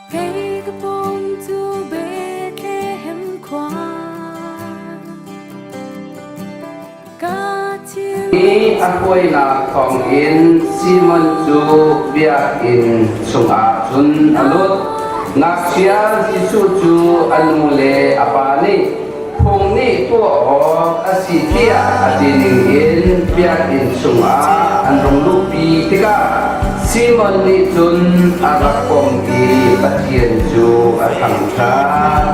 Kei ka pawm cu Bethlehem khua. Ka thil Hi a hruainak thawngin Simon cu biakinn chungah cun a lut. Ngakchia Jesuh cu a nu le a pa nih phung nih tuah awk a si tiah a ti ningin biakinn chungah an rung luhpi tikah Simon nih cun a rak pom i Pathian cu a thangṭhat.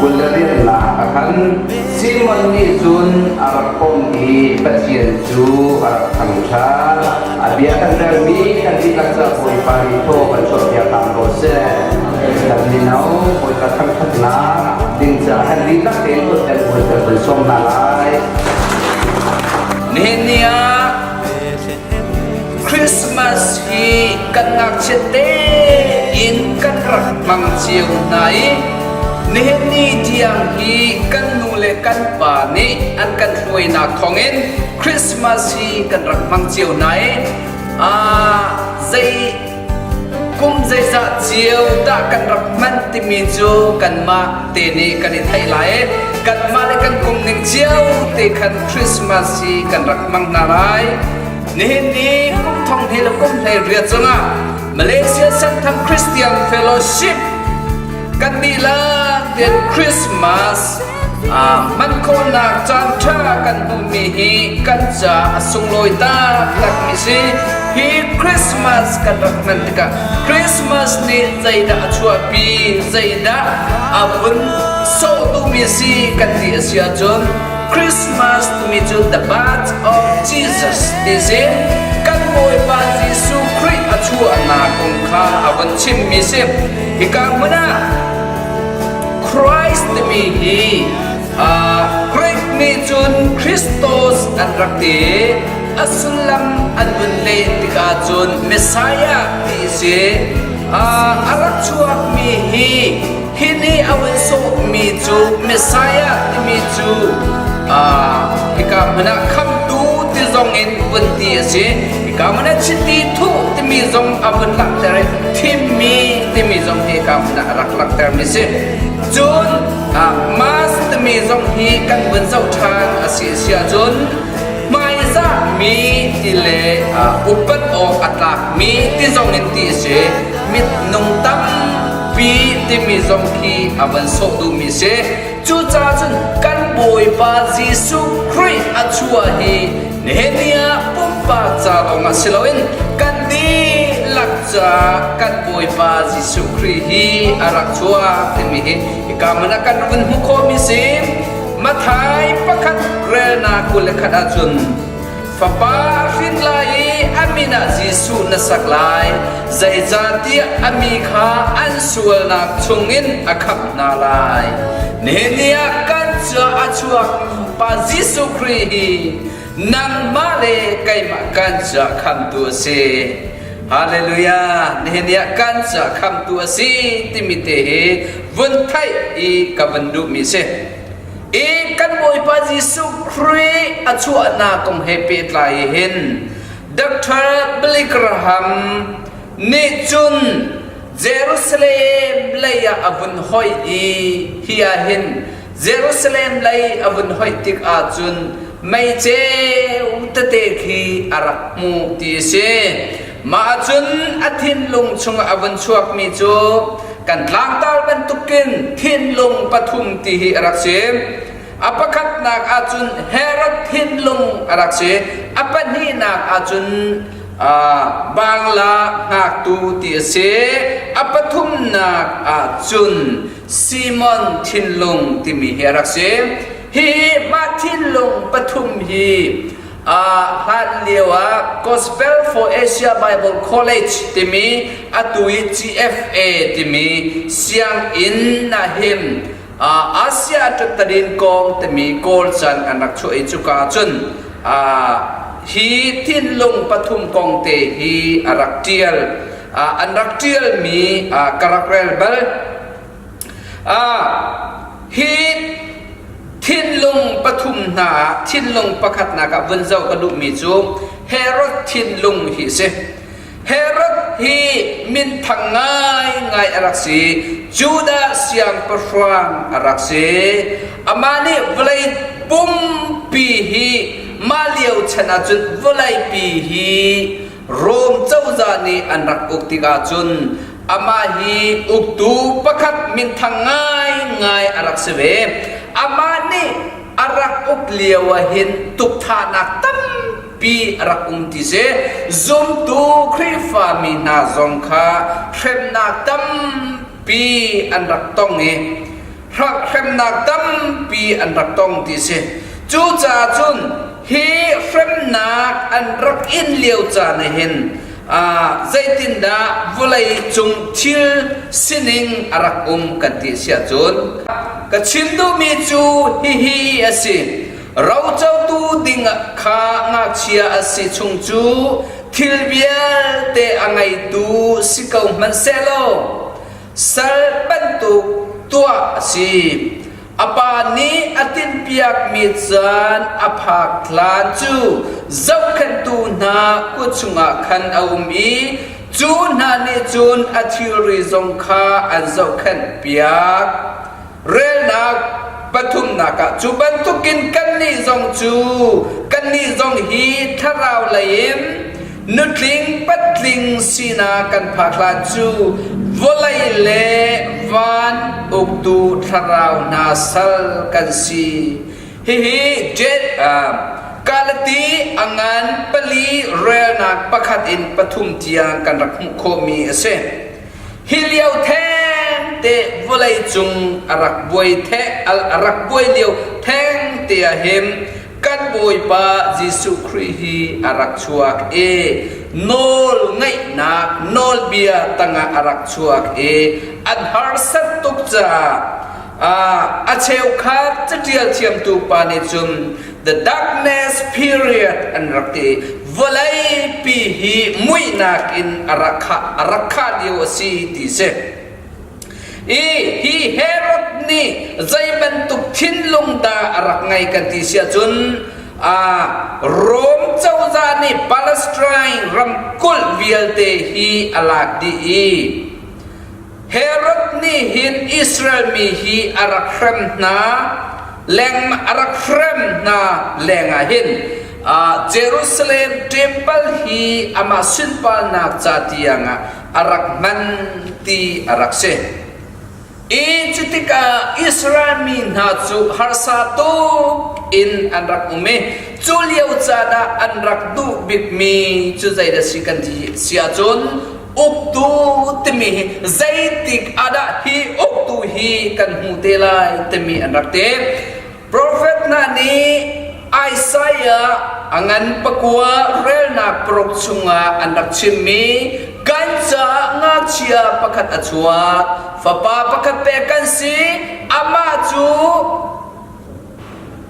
28nak a khan Simon nih cun a rak pom i Pathian cu a rak thangṭhat. A bia kan relmi kan dihlak caah Bawipa nih thaw kan chuahpiak hram ko seh. Kan mino Bawipa thangṭhatnak ding caah kan dihlak tein kut kan buai kan vun sawm hna lai. Nihin ni ah Christmas hi kan ngakchiat tein kan rak hmang cio hna i nihin ni tiang hi kan nu le kan pa nih an kan hruainak thawngin Christmas hi kan rak hmang cio hna i zei kum zeizah cio dah kan rak hman timi cu kanmah te nih kan i theih lai i kanmah le kan kum ning cio te khan Christmas hi kan rak hmang hna lai. Nihin ni kum thong hnih le kum 18 cungah Malaysia Senthang Christian Fellowship kan dihlak tein Christmas hman khawhnak caan ṭha kan hmuhmi hi kan ca a sunglawi taktakmi si. Hi Christmas kan rak hman tikah Christmas nih zeidah a chuahpi, zeidah a vun sawh duhmi si kan ti a si ahcun Christmas timi cu the birth of Jesus ti si. Kan Bawipa Jesuh Khrih a chuahnak kong kha a vun chimmi si. Hika hmun ah Christ timi hi Greek nih cun Christos an rak ti. A sullam an vun leh tikah cun Messiah ti a si. A rak chuakmi hi hi nih a vun sawhmi cu Messiah timi cu hika hmun ah khamtu ti zong in vun ti a si. Hika hmun ah chiti thuh timi zong a vun langhter i thimmi timi zong hi hika hmun ah a rak langhtermi si. Cun Mass timi zong hi kan vun zoh ṭhan a si si ahcun hmaizahmi ti le upat awk a tlakmi ti zong in ti a si. Mitnung tampi timi zong khi a van sawh duhmi si. Cucaah cun kan Bawipa Jesuh Khrih a chuah hi nihin ni ah pumpak ca lawngah si loin kan dihlak caah kan Bawipa Jesuh Khrih hi a rak chuak timi hi hika hmun ah kan vun hmuh khawhmi si. Matthai pakhat relnak 21 ahcun Fapa hrin lai i a min ah Jesuh na sak lai, zeicahtiah a mi kha an sualnak chungin a khamh hna lai. Nihin ni ah kan caah a chuak Pa Jesuh Khrih hi nangmah le keimah kan caah khamtu a si. Hallelujah! Nihin ni ah kan caah khamtu a si timi te hi vun theih i ka vun duhmi si. I kan Bawipa Jesuh Khrih a chuahnak kong he pehtlai hin Dr. Billy Graham nih cun Jerusalem lei ah a vun hoih i hi ah hin Jerusalem lei a vun hoih tik ahcun mei ceu tete khi a rak hmuh ti a si. Mah ahcun a thinlung chungah a vun chuakmi cu kan tlangtar bantukin thinlung pathum ti hi a rak si. A pakhatnak ahcun Herod thinlung a rak si. A pahnihnak ahcun Bangla ngaktu ti a si. A pathumnak ahcun Simon thinlung timi hi a rak si. Hi mah thinlung pathum hi hlan lio ah Gospel for Asia Bible College timi atu i GFA timi sianginn ah hin Asia ṭuttarin kong timi Kawl can an rak chuah i cuka cun hi thinlung pathum kong te hi a rak ṭial an rak ṭialmi ka rak rel bal. Hi thinlung pathum hna ah thinlung pakhatnak ah vun zoh ka duhmi cu Herod thinlung hi a si. Herod hi minthang ngaingai a rak si. Judah siangpahrang a rak si. Amah nih vawlei pumpi hi mah lio chan ahcun vawleipi hi Rom cozah nih an rak uk tikah cun amah hi uktu pakhat minthang ngaingai a rak si ve. Amah nih a rak uk lio ah hin tukthahnak tampi a rak um ti si. Zumtu Khrihfa mi hna zong kha hremnak tampi an rak tong i hremnak tampi an rak tong ti si. Cucaah cun hi hremnak an rak in lio caan ah hin zeitindah vawlei cung thil sining a rak um kan ti si ahcun ka chim duhmi cu hihi a si. Rocotu ding kha ngakchia a si chung cu thil vialte a ngeitu si ko hmanhsehlaw Sal bantuk tuah a si. A pa nih a tinhpiakmi caan a phak hlan cu zohkhenhtu hna kut chungah khan a um i cu hna nih cun a thilri zong kha an zohkhenhpiak. Relnak pathumnak ah cu bantukin kannih zong cu kannih zong hi thlarau lei in nutling patling sinak kan phak hlan cu vawlei le van uktu thlarau hna sal kan si. Hihi jet Galati a ngan pali relnak pakhat in pathum tiang kan rak hmuh khawhmi a si. Hi lio theng te vawlei cung a rak buai the a rak buai lio theng te ah hin kan Bawipa Jesuh Khrih hi a rak chuak i nawl ngeihnak nawlbia tangah a rak chuak i an harsat tuk caah a cheukhat catial thiamtu pa nih cun the darkness period an rak ti vawlei pi hi muihnak in a rak khah a rak khah lio a si ti si i hi Herod nih zei bantuk thinlung dah a rak ngei kan ti si ahcun Rom cozah nih Palestine ramkulh vialte hi a lak dih i Herod nih hin Israel mi hi a rak hrem hna leng a rak hrem hna lengah hin Jerusalem temple hi amah sunparnak ca tiangah a rak hman ti a rak si. I cutikah Israel mi hna cu harsa tuk in an rak um i cu lio caan ah an rak duh bikmi cu zeidah si kan ti si ahcun uktu timi hi zeitik ah dah hi uktu hi kan hmu te lai timi an rak ti. Profet hna nih Isaiah a ngan pakua relnak paruk chungah an rak chimmi kan caah ngakchia pakhat a chuak, fapa pakhat pek kan si, amah cu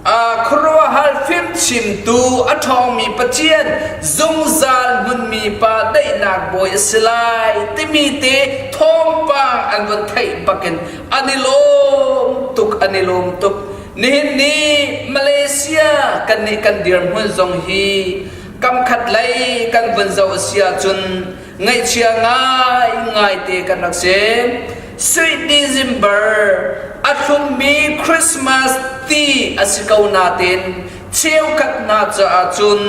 khuaruahhar fimchimtu a ṭhawngmi Pathian zungzal hmunmi pa daihnak bawi a si lai timi te thawngpang an vun theih bakin an i lawm tuk an i lawm tuk nihin ni Malaysia kan nih kan dirhmun zong hi kamkhat lei kan vun zoh a si ahcun ngaihchia ngai ngai te kan rak si Sweet December a thlummi Christmas ti a si ko nain cheukhat hna caah cun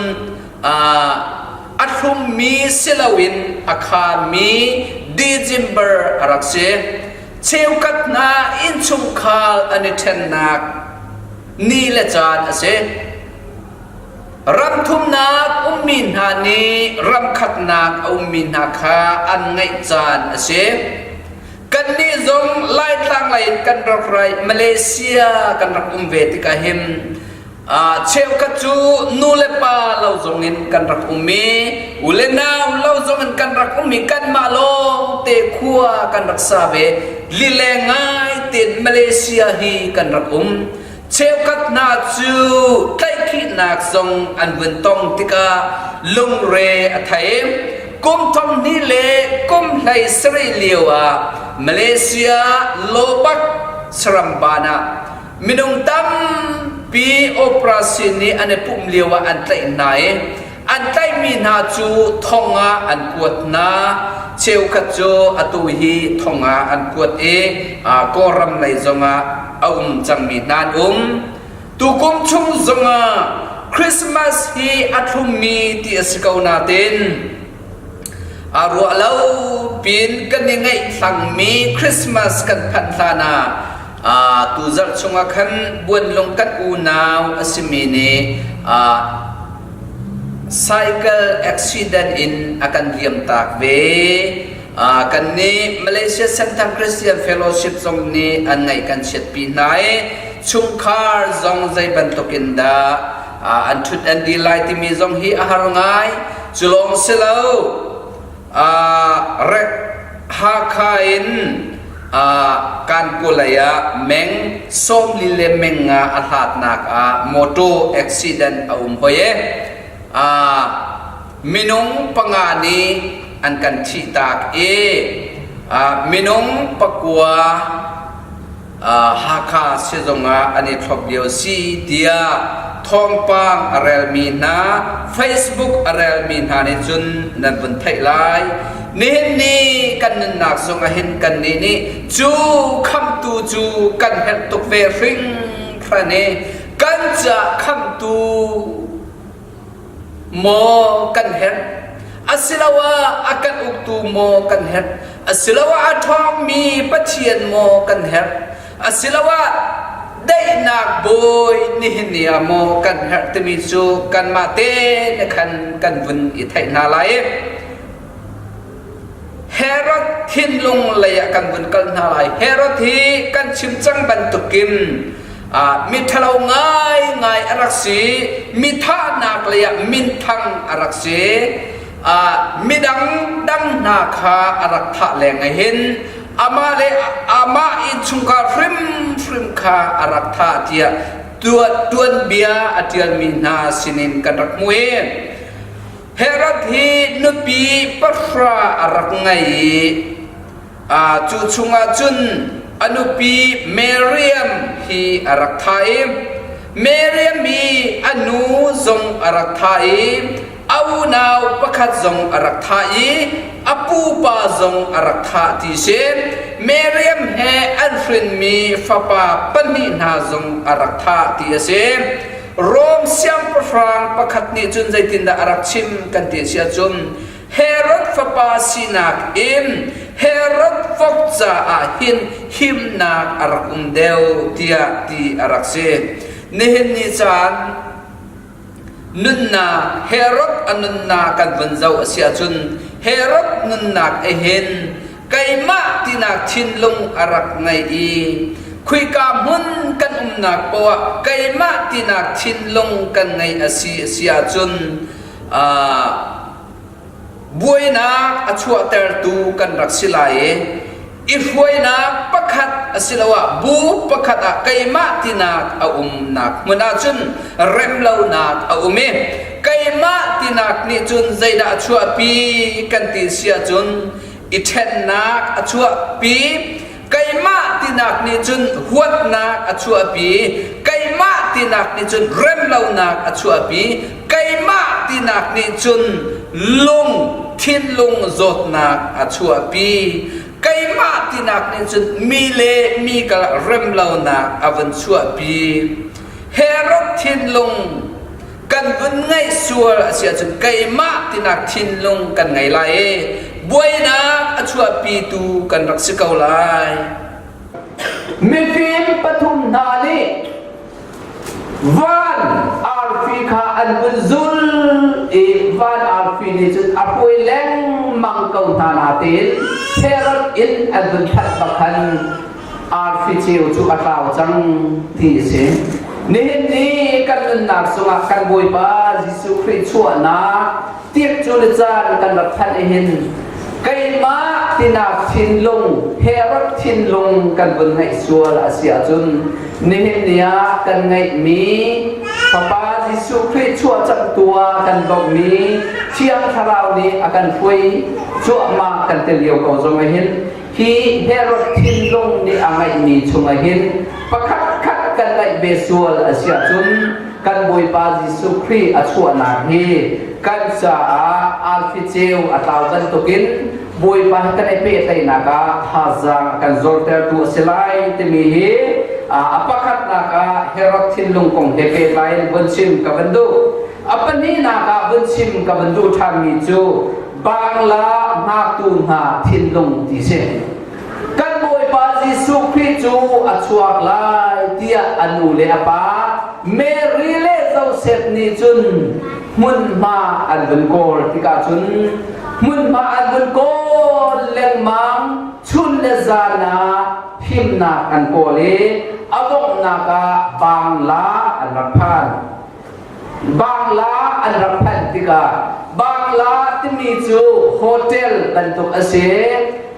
a thlummi si loin a khaanmi December a rak si. Cheukhat hna innchungkhar an i ṭhennak ni le caan a si. Ramthumnak ummi hna nih ramkhatnak a ummi hna kha an ngaih caan a si. Kannih zong Laitlang lei in kan rak rai Malaysia kan rak um ve tikah hin cheukhat cu nu le pa lo zong in kan rak um i u le nau lo zong in kan rak um i kanmah lawng te khua kan rak sa ve lileng ngai tein Malaysia hi kan rak um cheukhat hna cu tlaihkhihnak zong an vun tong tikah lungre a thei kum thong hnih le kum hlei sarih lio ah Malaysia Lobak Saramban ah Minung tampi operation nih an i pumh lio ah an tlaih hna i An tlaihmi hna cu thong ah an kuat hna. Cheukhat cu atu hi thong ah an kuat i Kawlram lei zongah a um cangmi hna an um. Tukum chung zongah Christmas hi a thlummi ti a si ko nain a ruah lo pin kan i ngaih hlangmi Christmas kan phanh hlan ah tuzarh chungah khan buanlung kan unau a simi nih cycle accident in a kan liamtak ve. Kan nih Malaysia Senthang Christian Fellowship zong nih an ngaih kan chiatpi hna i chungkhar zong zei bantukin dah an ṭhut an dir lai timi zong hi a har ngai. Cu lawng si lo, rek Hakha in Kankaw ah meng 40 le meng nga a hlatnak ah motor accident a um hoi i minung panga nih an kan thihtak i minung pakua Hakha sizung ah an i thlop lio si tiah thawngpang a relmi hna Facebook a relmi hna nih cun nan vun theih lai. Nihin ni kan nunnak zong ah hin kannih nih cu khamtu cu kan herh tuk ve hringhran i kan caah khamtu maw kan herh asiloah a kan uktu maw kan herh asiloah a ṭhawngmi Pathian maw kan herh asiloah daihnak bawi nihin ni ah maw kan herh timi cu kanmah te khan kan vun i theih hna lai. Herod thinlung lei ah kan vun kal hna lai. Herod hi kan chim cang bantukin mi ṭhalo ngaingai a rak si. Mi thahnak lei ah minthang a rak si. Midang dang hna kha a rak thah leng ah hin amah le amah innchungkhar hrimhrim kha a rak thah tiah tuanbia a ṭialmi hna sinin kan rak hmuh i Herod hi nupi pahra a rak ngei i cu chungah cun a nupi Miriam hi a rak thah i Miriam hi a nu zong a rak thah i a unau pakhat zong a rak thah i a pupa zong a rak thah ti si. Miriam he an hrinmi fapa pahnih hna zong a rak thah ti a si. Rom siangpahrang pakhat nih cun zeitindah a rak chim kan ti si ahcun Herod fapa sinak in Herod vok caah hin himnak a rak um deuh tiah ti a rak si. Nihin ni caan nunnak Herod a nunnak kan vun zoh a si ahcun Herod nunnak e hin keimah tinak thinlung a rak ngei i khuika hmun kan umnak poah keimah tinak thinlung kan ngeih a si a si ahcun buainak a chuahtertu kan rak si lai i i hruainak pakhat asiloah bu pakhat ah keimah tinak a umnak hmun ahcun remlonak a um i keimah tinak nih cun zeidah a chuahpi kan ti si ahcun i ṭhennak a chuahpi keimah tinak nih cun huatnak a chuahpi keimah tinak nih cun remlonak a chuahpi keimah tinak nih cun lung thinlung zawtnak a chuahpi keimah tinak nih cun mi le mi kal remlonak a vun chuahpi Herod thinlung kan vun ngaih sual a si ahcun keimah tinak thinlung kan ngei lai i buainak a chuahpitu kan rak si ko lai. Mifim pathum hna nih van arfi kha an vun zul i van arfi nih cun a hruai lengmang ko hna nain Herod inn an vun phanh bak khan arfi ceu cu a tlau cang ti a si. Nihin ni kan nunnak chungah kan Bawipa Jesuh Khrih chuahnak tiak cu le caan kan rak phanh i hin keimah tinak thinlung Herod thinlung kan vun ngeih sual a si ahcun nihin ni ah kan ngeihmi Fapa Jesuh Khrih chuah cangtu ah kan bawmhmi Thiang Thlarau nih a kan hruai cuahmah kan ti lio ko zong ah hin Hi Herod thinlung nih a ngeihmi chungah hin pakhat khat kan ngeih ve sual a si ahcun kan Bawipa Jesuh Khrih a chuahnak hi Kan caah arfi ceu a tlau bantukin Bawipa he kan i pehtlaihnak ah thazaang a kan zortertu a si lai timi hi a pakhatnak ah Herod thinlung kong he pehtlai in vun chim ka van duh. A pahnihnak ah vun chim ka van duh ṭhanmi cu Bangla hngaktu hna thinlung ti si. Kan Bawipa Jesuh Khrih cu a chuak lai tiah a nu le a pa Mary le Josef nih cun hmunhma an vun kawl tikah cun hmunhma an vun kawl lengmang chun le zan ah himnak an kawl i a donghnak ah Bangla an rak phan. Bangla an rak phanh tikah Bangla timi cu hotel bantuk a si.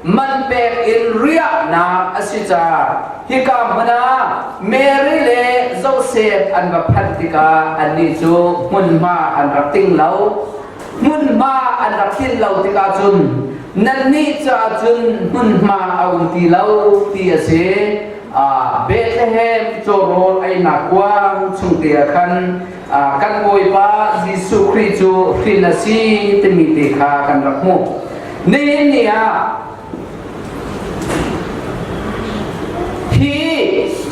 Man pek in riahnak a si caah hika hmun ah Mary le Joseph an va phanh tikah annih cu hmunhma an rak ting lo. Hmunhma an rak tlin lo tikah cun nannih caah cun hmunhma a um ti lo ti a si. Bethlehem cawrawl einak kuang chung te ah khan kan Bawipa Jesuh Khrih cu hrin a si timi te kha kan rak hmuh. Nihin ni ah hi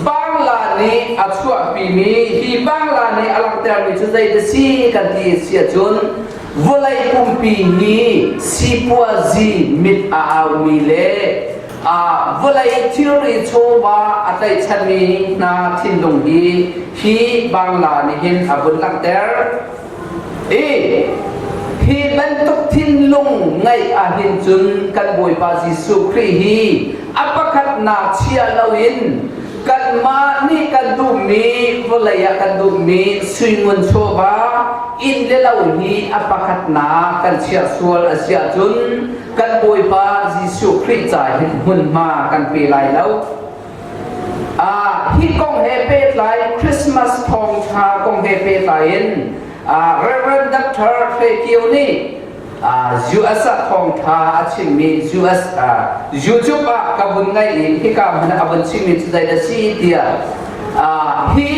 Bangla nih a chuahpimi hi Bangla nih a langhtermi cu zei ti si kan ti si ahcun vawlei pumpi hi sipuazi mit a aumi le vawlei thilri chawva a tlaihchanmi hna thinlung hi hi Bangla nih hin a vun langhter. I hi bantuk thinlung ngeih ahhin cun kan Bawipa Jesuh Khrih hi a pakhatnak chia loin kanmah nih kan duhmi vawlei ah kan duhmi suingun chawva inn le lo hi a pakhatnak kan chiah sual a si ahcun kan Bawipa Jesuh Khrih ca hin hmunhma kan pe lai lo. Hi kong he pehtlai Christmas thawngṭha kong he pehtlai in Reverend Dr. Hre Kio nih US ah thawngṭha a chimmi US YouTube ah ka vun ngaih i hika hmun ah a vun chimmi cu zeidah si tiah hi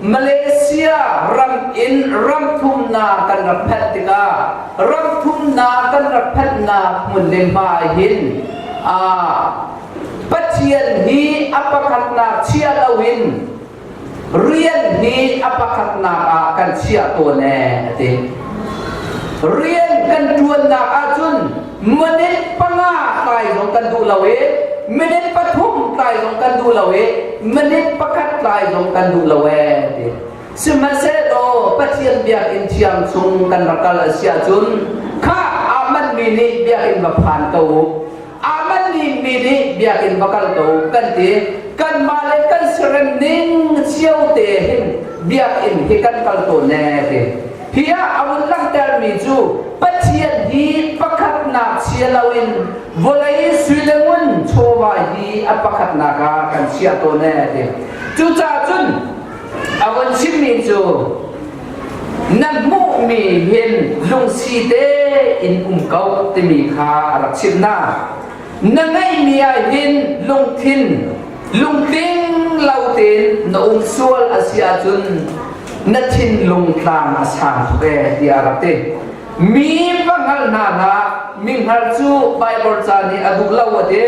Malaysia ram in ram thumnak kan rak phanh tikah ram thumnak kan rak phanhnak hmun le hma hin Pathian hi a pakhatnak chia loin rian hi a pakhatnak ah kan chiah tawn ee a ti. Rian kan ṭuannak ahcun minute panga tlai zong kan duh lo i minute pathum tlai zong kan duh lo i minute pakhat tlai zong kan duh lo ee a ti. Sihmanhsehlaw Pathian biakinn thiang chung kan rak kal a si ahcun khah aa manhmi nih biakinn va phan ko u. Aa manhmi mi nih biakinn va kal ko u kan ti. Kanmah le kan siarem ning cio te hin biakinn hi kan kal tawn ee ti. Hi ah a vun langhtermi cu Pathian hi pakhatnak chia loin vawlei sui le ngun chawva hi a pakhatnak ah kan chiah tawn ee ti. Cucaah cun a von chimmi cu na hmuhmi hin lungsi tein um ko timi kha a rak chimh hna. Na ngeihmi ah hin lungthin lungtling lo tein na um sual a si ahcun na thinlung tlang a sang tuk ee tiah a rak ti. Mi va hngal hna hlah, mi hngal cu Baibal ca nih a duh lo a ti.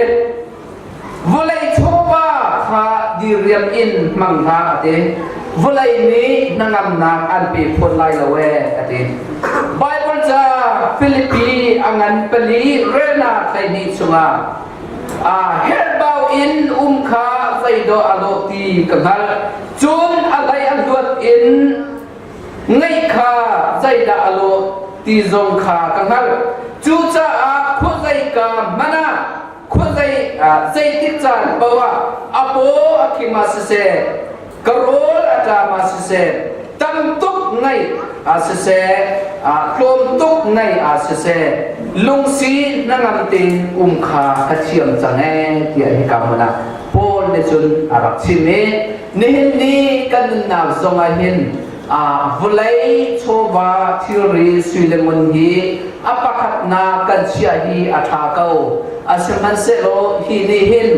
Vawlei chawva kha diriam in hmang hlah a ti. Vawlei nih hnangamnak an pe fawn lai lo ee a ti. Baibal ca Filipi a ngan pali relnak 12 chungah a herhbau in um kha zeidaw a lawh ti ka hngalh. Cun a hlei a hluat in ngeih kha zeidah a lawh ti zong kha ka hngalh. Cucaah khuazeika hmanh ah khuazei zeitik caan paoh ah a paw a khim ah siseh ka rawl a ṭam ah siseh tam tuk ngeih ah siseh tlawm tuk ngeih ah siseh lungsi hnangam tein um kha ka thiam cang ee tiah hika hmun ah Paul nih cun a rak chim i nihin ni kan nunnak zong ah hin vawlei chawva thilri sui le ngun hi a pakhatnak kan chiah hi a ṭha ko. Asihmanhsehlaw hi nih hin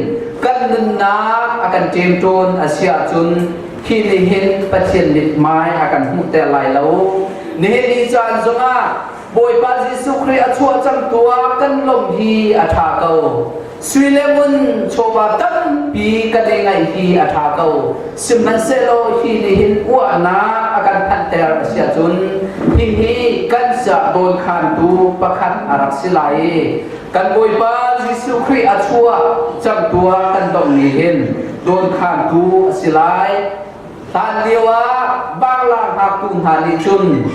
kan nunnak a kan ṭemṭawn a si ahcun hi nih hin Pathian mithmai a kan hmuhter lai lo. Nihin ni caan zongah Bawipa Jesuh Khrih a chuah cang tu ah kan lawmh hi a ṭha ko. Sui le ngun chawva tampi kan i ngaih hi a ṭha ko. Sihmanhsehlaw hi nih hin uahnak a kan phanhter a si ahcun hihi kan siah dawnkhantu pakhat a rak si lai i kan Bawipa Jesuh Khrih a chuah cang tu ah kan dongh ni hin dawnkhantu a si lai. Hlan lio ah Bangla ngaktu hna nih cun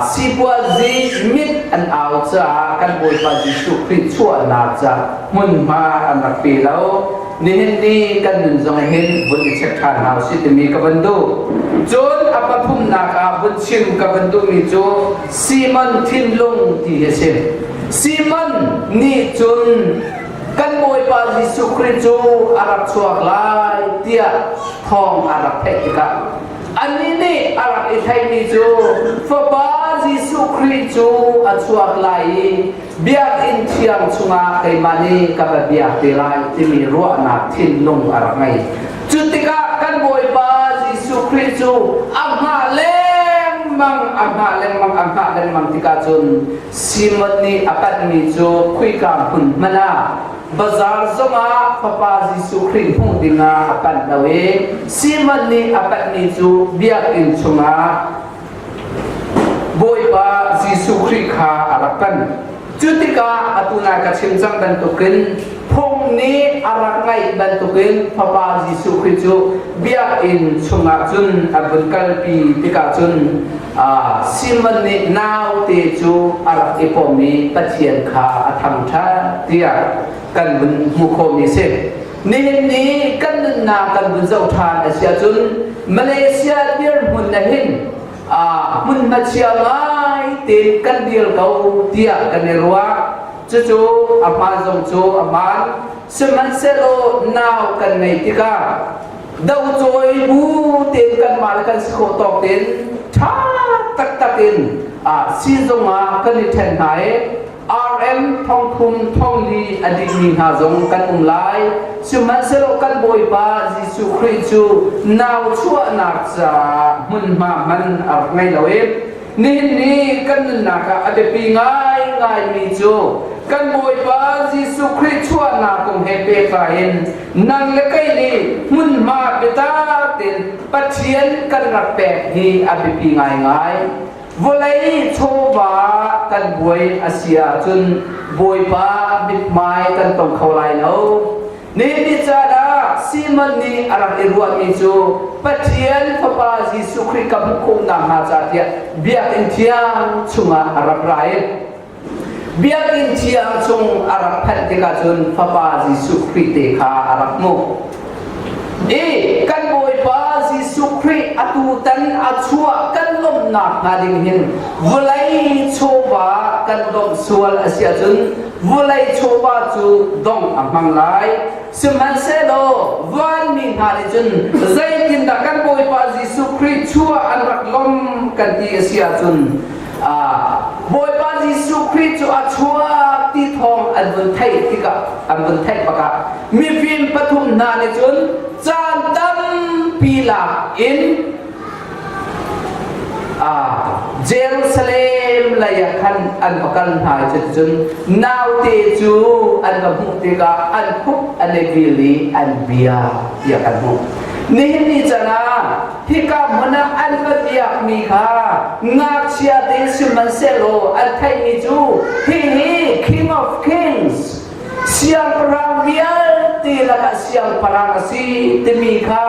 sipuazi mit an au caah kan Bawipa Jesuh Khrih chuahnak ca hmunhma an rak pe lo. Nihin ni kan nun zong hin vun i check ṭhan hna usih timi ka van duh. Cun a pathumnak ah vun chim ka van duhmi cu Simon thinlung ti hi a si. Simon nih cun kan Bawipa Jesuh Khrih cu a rak chuak lai tiah thawng a rak theih tikah anih nih a rak i theihmi cu Fapa Jesuh Khrih cu a chuak lai i biakinn thiang chungah keimah nih ka va biak te lai timi ruahnak thinlung a rak ngei. Cu tikah kan Bawipa Jesuh Khrih cu a hngah lengmang, a hngah lengmang, a hngah lengmang tikah cun Simon nih a panhmi cu khuika hmun hmanh ah bazaar zongah Fapa Jesuh Khrih hmuh dingah a panh lo i Simon nih a panhmi cu biakinn chungah Bawipa Jesuh Khrih kha a rak panh. Cu tikah atu nai ka chim cang bantukin phung nih a rak ngaih bantukin Fapa Jesuh Khrih cu biakinn chungah cun a vun kalpi tikah cun Simon nih naute cu a rak i pom i Pathian kha a thangṭhat tiah kan vun hmuh khawhmi a si. Nihin ni kan nunnak kan vun zoh ṭhan a si ahcun Malaysia dirhmun na hin hmunhma chia ngai tein kan dir ko tiah kan i ruah. Cucu a hmaan zong cu a hmaan. Sihmanhsehlaw nau kan ngei tikah docawi bu tein kanmah le kan si khawh tawk tein ṭha taktak in siizung ah kan i ṭhen hna i RM thongthum thongli a dihmi hna zong kan um lai. Sihmanhsehlaw kan Bawipa Jesuh Khrih cu nau chuahnak caah hmunhma hman a rak ngei lo i Nihin ni kan nunnak ah a biapi ngaingaimi cu kan Bawipa Jesuh Khrih chuahnak kong he pehtlai in nang le kei nih hmunhma biatak tein Pathian kan rak pek hi a biapi ngaingai. Vawlei chawva kan buai a si ahcun Bawipa mithmai kan tong kho lai lo. Nihin ni caan ah Simon nih a rak i ruahmi cu Pathian Fapa Jesuh Khrih ka hmuh khawh nakhnga ca tiah biakinn thiang chungah a rak ra i biakinn thiang chung a rak phanh tikah cun Fapa Jesuh Khrih te kha a rak hmuh. I kan Bawipa Jesuh Khrih atutan a chuah kan lawmhnak hnga ding hin vawlei chawva kan dawmh sual a si ahcun vawlei chawva cu dongh a hmang lai. Sihmanhsehlaw vanmi hna nih cun zeitindah kan Bawipa Jesuh Khrih chuah an rak lawm kan ti a si ahcun Bawipa Jesuh Khrih cu a chuak ti thawng an vun theih tikah an vun theih bakah mifim pathum hna nih cun caan tampi lak in Jerusalem lei ah khan an va kal hna i cuticun naute cu an va hmuh tikah an khup an i vil i an bia tiah kan hmuh. Nihin ni can ah hika hmun ah an va biakmi kha ngakchia te sihmanhsehlaw an theihmi cu hihi King of Kings siangpahrang vialte lakah siangpahrang a si timi kha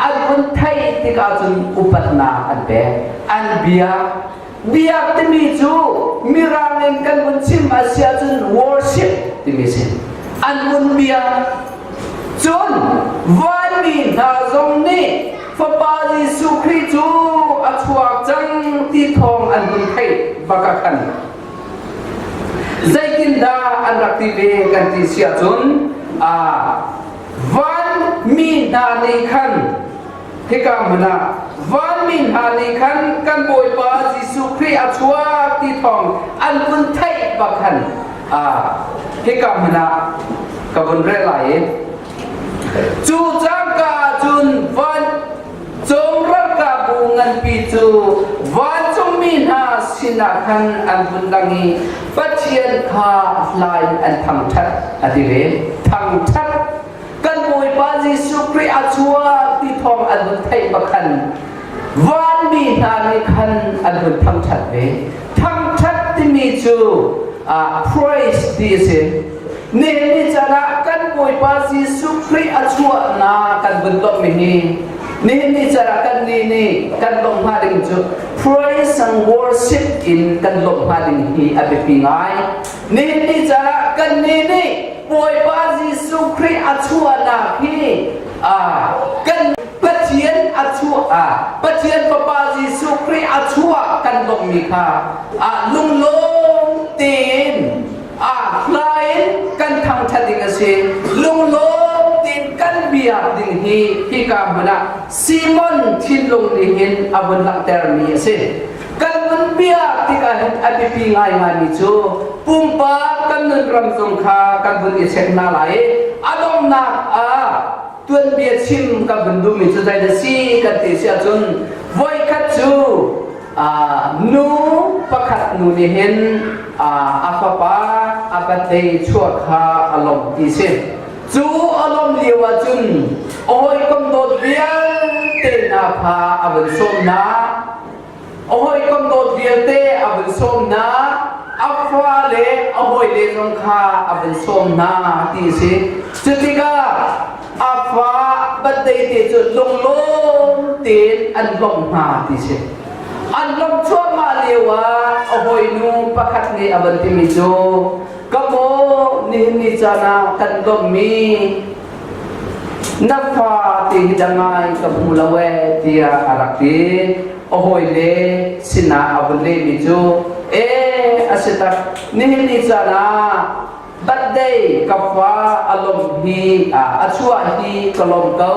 an vun theih tikah cun upatnak an pek an biak biak timi cu mirang in kan vun chim a si ahcun worship timi si an vun biak cun vanmi hna zong nih Fapa Jesuh Khrih cu a chuak cang ti thawng an vun theih bak ah khan Zeitindah an rak ti ve kan ti si ahcun van mi hna nih khan hika hmun ah vanmi hna nih khan kan Bawipa Jesuh Khrih a chuak ti thawng an vun theih bak khan hika hmun ah ka vun rel lai i cu cangka cun van Cung ralkapbu nganpi cu vancungmi hna sinah khan an vun lang i Pathian kha hla in an thangṭhat a ti ve. Thangṭhat kan Bawipa Jesuh Khrih a chuak ti thawng an vun theih bak khan vanmi hna nih khan an vun thangṭhat ve. Thangṭhat timi cu praise ti a si. Nihin ni caan ah kan Bawipa Jesuh Khrih a chuahnak kan vun lawmhmi hi nihin ni caan ah kan nih nih kan lawmh hnga ding cu praise and worship in kan lawmh hnga ding hi a biapi ngai. Nihin ni caan ah kan nih nih Bawipa Jesuh Khrih a chuahnak hi kan Pathian a chuah Pathian Fapa Jesuh Khrih a chuah kan lawmhmi kha lunglawm tein hla in kan thangṭhat ding a si. Lunglawm tein kan biak ding hi hika hmun ah Simon thinlung nih hin a vun langhtermi a si. Kan vun biak tikah hin a biapi ngaingaimi cu pumpak kan nun ram zong kha kan vun i check hna lai i a donghnak ah tuanbia chim kan vun duhmi cu zeidah si kan ti si ahcun voikhat cu nu pakhat nu nih hin a fapa a birthday chuah kha a lawmh ti si. Cu a lawmh lio ahcun a hawikom dawt vialte hna kha a vun sawm hna. A hawikom dawt vialte a vun sawm hna. A fale a hawile zong kha a vun sawm hna ti si. Cutikah a fa birthday te cu lunglawm tein an lawmh hna ti si. An lawmh cuahmah lio ah a hawinu pakhat nih a van timi cu ka maw nihin ni caan ah kan lawmhmi na fa ti hi dah ngai ka hmu lo ee tiah a rak ti. A hawile sinah a vun lehmi cu ee a si tak nihin ni caan ah Birthday ka fa a lawmh hi a chuah hi ka lawm ko.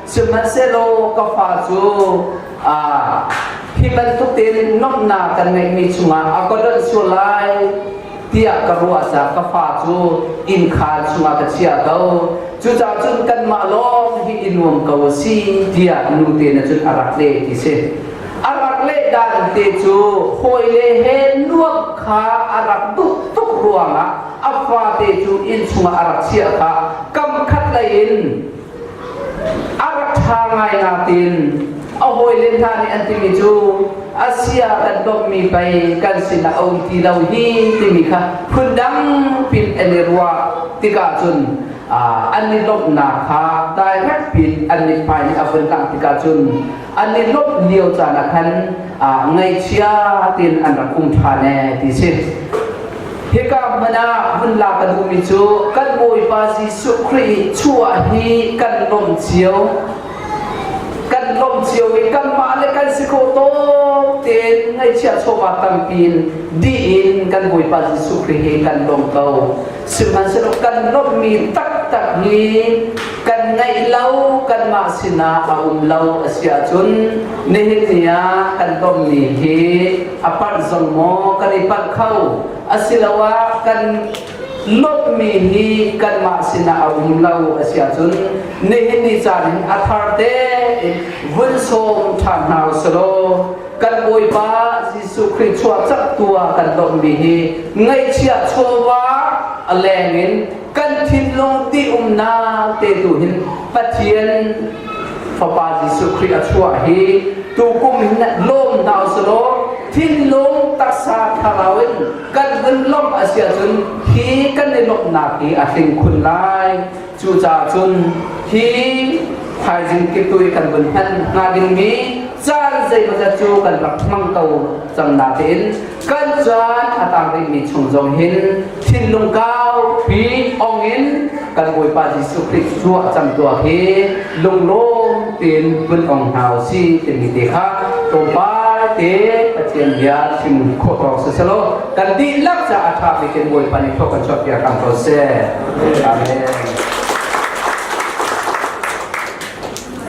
Sihmanhsehlaw ka fa cu hi bantuk tein nuamhnak kan ngeihmi chungah a ka donh sual lai tiah ka ruah caah ka fa cu innkhaan chungah ka chiah ko. Cucaah cun kanmah lawng hi i nuam ko a si tiah nute na cun a rak leh ti si. A rak leh dan te cu hawile he nuamh kha a rak duh tuk ruangah a fate cu inn chungah a rak chiah kha kam khat lei in a rak ṭha ngai natin a hawile hna nih an timi cu asia kan dawtmi pei kan sinah a um ti lo hi timi kha phundang pin an i ruah tikah cun an i lawmhnak kha direct pin an mithmai nih a vun langh tikah cun an i lawmh lio caan ah khan ngaihchia tiin an rak um ṭhan ee ti si. Hika hmun ah vun la ka duhmi cu kan Bawipa Jesuh Khrih chuah hi kan lawmh cio. Kan lawmh cio i kanmah le kan si khawh tawk tein ngaihchia chawva tampi in dih in kan Bawipa Jesuh Khrih hi kan lawm ko. Sihmanhsehlaw kan lawmhmi taktak hi kan ngaih lo kanmah sinah a um lo a si ahcun nihin ni ah kan lawmhmi hi a palh zong maw kan i palh kho asiloah kan lawmhmi hi kanmah sinah a um lo a si ahcun nihin ni caan hin a thar tein vun sawm ṭhan hna usih kan Bawipa Jesuh Khrih chuah cak tua kan lawmhmi hi ngaihchiah chawva a leng in kan thinlung ti umnak te tu hin Pathian Fapa Jesuh Khrih a chuah hi tukum hin lawm hna usih thinlung taksa thlarau in kan vun lawmh a si ahcun hi kan i lawmhnak hi a hling khun lai. Cucaah cun hi thaizing kiptu i kan vun hman hnga dingmi caan zeimawzat cu kan rak hmang ko cang natein kan caan a tang rihmi chung zong hin thinlung kaupi ong in kan Bawipa Jesuh Khrih chuah cang tuah hi lunglawm tein vun ong hna u si timi te kha tlawmpal te Pathian bia chim khawh tawk siselaw kan dihlak caah a ṭha bik in Bawipa nih thlawh kan chuahpiak hram ko seh. Amen.